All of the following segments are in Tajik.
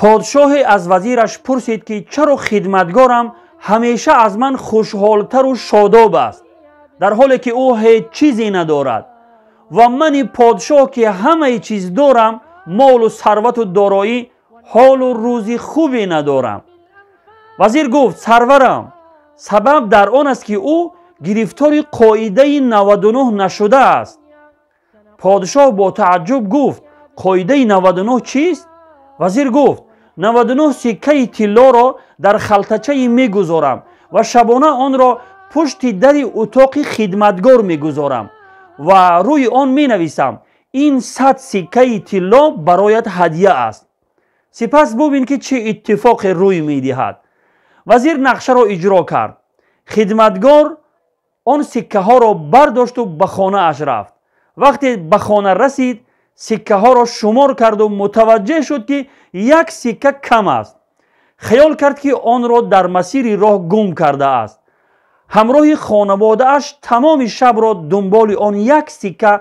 Подшоҳе аз вазираш пурсид, ки чаро хидматгорам ҳамеша аз ман хушҳолтару шодоб аст, дар ҳоле ки ӯ ҳеҷ чизе надорад ва мани подшоҳ, ки ҳамаи чиз дорам, молу сарвату дороӣ, ҳолу рӯзи хубе надорам. Вазир гуфт: сарварам, сабаб дар он аст, ки ӯ гирифтори қоидаи 99 нашудааст. Подшоҳ бо тааҷҷуб гуфт: қоидаи 99 чист? Вазир гуфт: 99 сиккаи тиллоро дар халтачае мегузорам ва шабона онро пушти дари утоқи хидматгор мегузорам ва рӯи он менависам: ин 100 сиккаи тилло бароят ҳадя аст. Сипас бубин, ки чӣ иттифоқе рӯй медиҳад. Вазир нақшаро иҷро кард. Хидматгор он сиккаҳоро бардошту ба хонааш рафт. Вақте ба хона расид, сиккаҳоро шумор карду мутаваҷҷеҳ шуд, ки як сикка кам аст. Хаёл кард, ки онро дар масири роҳ гум кардааст. Ҳамроҳи хонаводааш тамоми шабро дунболи он як сикка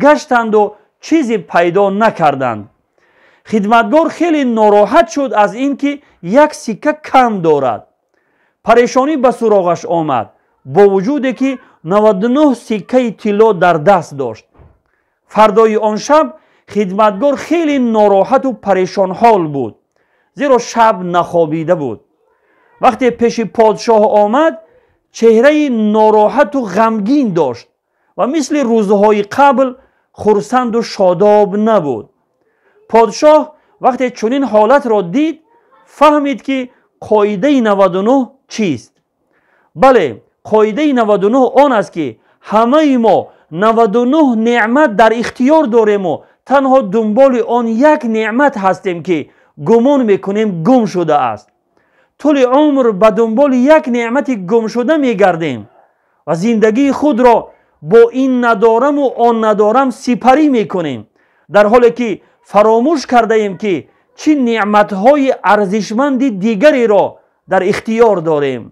гаштанду чизе пайдо накарданд. Хидматгор хеле нороҳат шуд аз ин ки як сикка кам дорад. Парешонӣ ба суроғаш омад, бо вуҷуде ки 99 сиккаи тилло дар даст дошт. Фардои он шаб хидматгор хеле нороҳату парешонҳол буд, зеро шаб нахобида буд. Вақте пеши подшоҳ омад, чеҳраи нороҳату ғамгин дошт ва мисли рӯзҳои қабл хурсанду шодоб набуд. Подшоҳ вақте чунин ҳолатро дид, фаҳмид, ки қоидаи 99 чист. Бале, қоидаи 99 он аст, ки ҳамаи мо 99 неъмат дар ихтиёр дорему танҳо дунболи он як неъмат ҳастем, ки гумон мекунем гум шудааст. Тӯли умр ба дунболи як неъмати гумшуда мегардем ва зиндагии худро бо ин надораму он надорам сипарӣ мекунем, дар ҳоле ки фаромӯш кардаем, ки чӣ неъматҳои арзишманди дигареро дар ихтиёр дорем.